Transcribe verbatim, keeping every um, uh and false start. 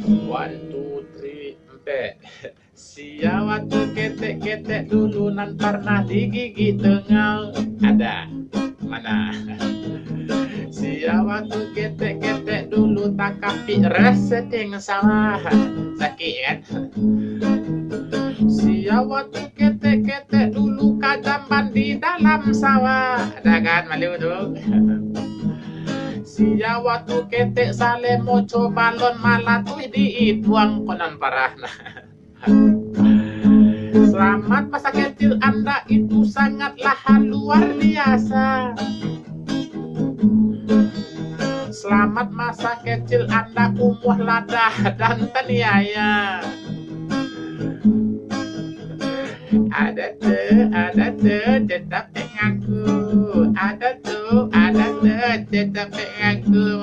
One, two, three, empat. Sia wakatu ketek-ketek dulu nan parnah digigik tengau. Ada. Mana? Sia wakatu ketek-ketek dulu takapik raseteng sawah. Sakik kan? Sia wakatu ketek-ketek dulu kajamban di dalam sawah. Ada kan malu tu? Sia wakatu ketek salemo cobalon malatuih di iduang konon parah nah. Selamat masa kecil anda itu sangatlah luar biasa. Selamat masa kecil anda umuah ladah dan taniaya. Ada tu, ada tu, tetap ngaku. Ada tu, ada tu, tetap ngaku.